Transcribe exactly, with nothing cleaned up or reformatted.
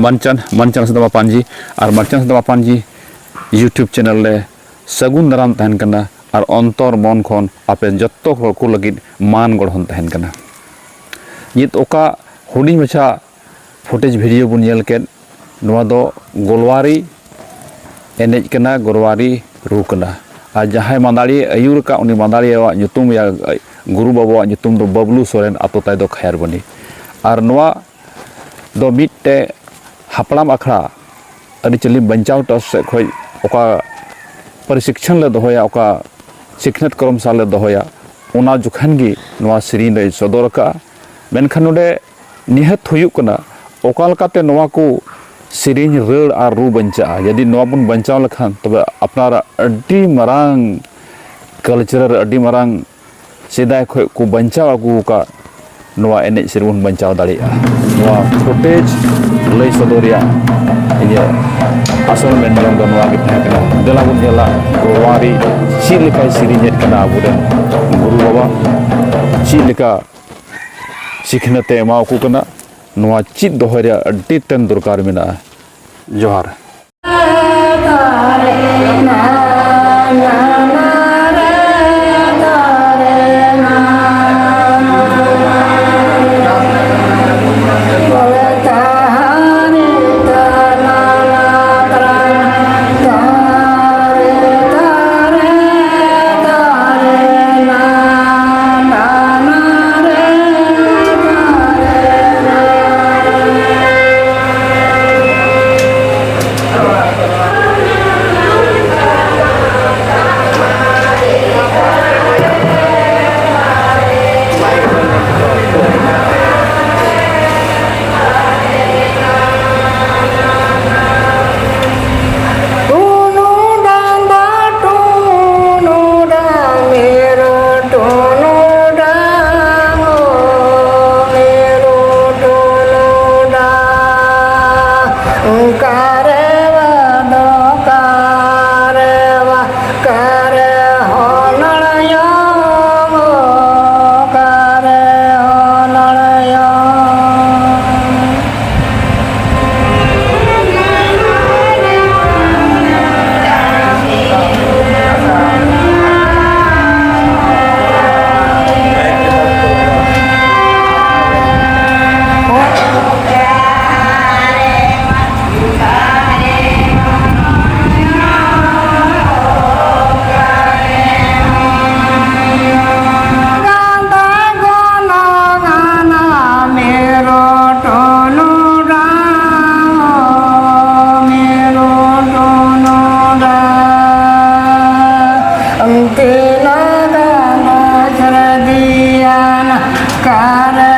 ᱢᱟᱱᱪᱟᱱ, ᱢᱟᱱᱪᱟᱱ ᱥᱮᱫᱟ ᱢᱟᱯᱟᱱᱡᱤ ᱟᱨ ᱢᱟᱱᱪᱟᱱ ᱥᱮᱫᱟ ᱢᱟᱯᱟᱱᱡᱤ YouTube channel ᱨᱮ ᱥᱟᱹᱜᱩᱱ ᱫᱟᱨᱟᱢ ᱛᱟᱦᱮᱱ ᱠᱟᱱᱟ ᱟᱨ ᱚᱱᱛᱚᱨ ᱢᱚᱱ ᱠᱷᱚᱱ ᱟᱯᱮ ᱡᱚᱛᱚ ᱦᱚᱲ ᱠᱚ ᱞᱟᱹᱜᱤᱫ ᱢᱟᱱ ᱜᱚᱲᱦᱚᱱ ᱛᱟᱦᱮᱱ ᱠᱟᱱᱟ᱾ ᱱᱤᱛ ᱚᱠᱟ ᱦᱩᱰᱤᱧ ᱢᱟᱪᱷᱟ ᱯᱷᱩᱴᱮᱡᱽ ᱵᱷᱤᱰᱤᱭᱳ ᱵᱚᱱ ᱧᱮᱞ ᱠᱮᱫ, ᱱᱚᱣᱟ ᱫᱚ ᱜᱳᱞᱣᱟᱨᱤ ᱮᱱᱮᱡ ᱠᱟᱱᱟ, ᱜᱳᱞᱣᱟᱨᱤ ᱨᱩ ᱠᱟᱱᱟ᱾ ᱟᱨ ᱡᱟᱦᱟᱸᱭ ᱢᱟᱱᱫᱟᱲᱤᱭᱟᱹ ᱟᱹᱭᱩᱨ ᱟᱠᱟᱫ, ᱩᱱᱤ ᱢᱟᱱᱫᱟᱲᱤᱭᱟᱹᱣᱟᱜ ᱧᱩᱛᱩᱢ, ᱭᱟ ᱜᱩᱨᱩ ᱵᱟᱵᱟᱣᱟᱜ ᱧᱩᱛᱩᱢ ᱫᱚ ᱵᱟᱵᱞᱩ ᱥᱚᱨᱮᱱ, ᱟᱛᱳ ᱛᱟᱭ ᱫᱚ ᱠᱷᱟᱭᱟᱨᱵᱚᱱᱤ᱾ ᱟᱨ ᱱᱚᱣᱟ ᱫᱚ ᱢᱤᱫᱴᱮᱡ ᱦᱟᱯᱲᱟᱢ ᱟᱠᱷᱲᱟ ᱟᱹᱨᱤᱪᱟᱹᱞᱤ ᱵᱟᱧᱪᱟᱣ ᱴᱨᱟᱥᱴ ᱥᱮᱫ ᱠᱷᱚᱱ ᱚᱠᱟ ᱯᱨᱚᱥᱤᱠᱠᱷᱚᱱ ᱞᱮ ᱫᱚᱦᱚᱭᱟ, ᱚᱠᱟ ᱥᱤᱠᱷᱱᱟᱹᱛ ᱠᱚᱨᱢᱥᱟᱞᱟ ᱞᱮ ᱫᱚᱦᱚᱭᱟ, ᱚᱱᱟ ᱡᱚᱠᱷᱚᱱ ᱜᱮ ᱱᱚᱣᱟ ᱥᱮᱨᱮᱧ ᱞᱮ ᱥᱚᱫᱚᱨ ᱟᱠᱟᱫᱼᱟ᱾ ᱢᱮᱱᱠᱷᱟᱱ ᱱᱚᱰᱮ ᱱᱤᱦᱟᱹᱛ ᱦᱩᱭᱩᱜ ᱠᱟᱱᱟ, ᱚᱠᱟ ᱞᱮᱠᱟᱛᱮ ᱱᱚᱣᱟ ᱠᱚ ᱥᱮᱨᱮᱧ, ᱨᱟᱹᱲ ᱟᱨ ᱨᱩ ᱵᱟᱧᱪᱟᱜᱼᱟ᱾ ᱡᱩᱫᱤ ᱱᱚᱣᱟ ᱵᱚᱱ ᱵᱟᱧᱪᱟᱣ ᱞᱮᱠᱷᱟᱱ, ᱛᱚᱵᱮ ᱟᱯᱱᱟᱨᱟᱜ ᱟᱹᱰᱤ ᱢᱟᱨᱟᱝ ᱠᱟᱞᱪᱟᱨ, ᱟᱹᱰᱤ ᱢᱟᱨᱟᱝ ᱥᱮᱫᱟᱭ ᱠᱷᱚᱱ ᱠᱚ ᱵᱟᱧᱪᱟᱣ ᱟᱹᱜᱩ ᱟᱠᱟᱫ ᱱᱚᱣᱟ ᱮᱱᱮᱡ ᱥᱮᱨᱮᱧ ᱵᱚᱱ ᱵᱟᱧᱪᱟᱣ ᱫᱟᱲᱮᱭᱟᱜᱼᱟ᱾ ᱱᱚᱣᱟ ᱯᱷᱩᱴᱮᱡᱽ ᱞᱟᱹᱭ ᱥᱚᱫᱚᱨ ᱨᱮᱭᱟᱜ ᱤᱧᱟᱹᱜ ᱟᱥᱚᱞ ᱢᱮᱱ ᱡᱚᱝ ᱫᱚ ᱱᱚᱣᱟ ᱜᱮ ᱛᱟᱦᱮᱸ ᱠᱟᱱᱟ᱾ ᱫᱮᱞᱟ ᱵᱚᱱ ᱧᱮᱞᱟ, ᱜᱳᱞᱣᱟᱨᱤ ᱪᱮᱫ ᱞᱮᱠᱟᱭ ᱥᱮᱨᱮᱧᱮᱫ ᱠᱟᱱᱟ, ᱟᱵᱚᱨᱮᱱ ᱜᱩᱨᱩ ᱵᱟᱵᱟ ᱪᱮᱫ ᱞᱮᱠᱟ ᱥᱤᱠᱷᱱᱟᱹᱛ ᱮ ᱮᱢᱟ ᱠᱚ ᱠᱟᱱᱟ, ᱱᱚᱣᱟ ᱪᱮᱫ ᱫᱚᱦᱚᱭ ᱨᱮᱭᱟᱜ ᱟᱹᱰᱤ ᱛᱮᱫ ᱫᱚᱨᱠᱟᱨ ᱢᱮᱱᱟᱜᱼᱟ᱾ ᱡᱚᱦᱟᱨ᱾ ᱟᱨ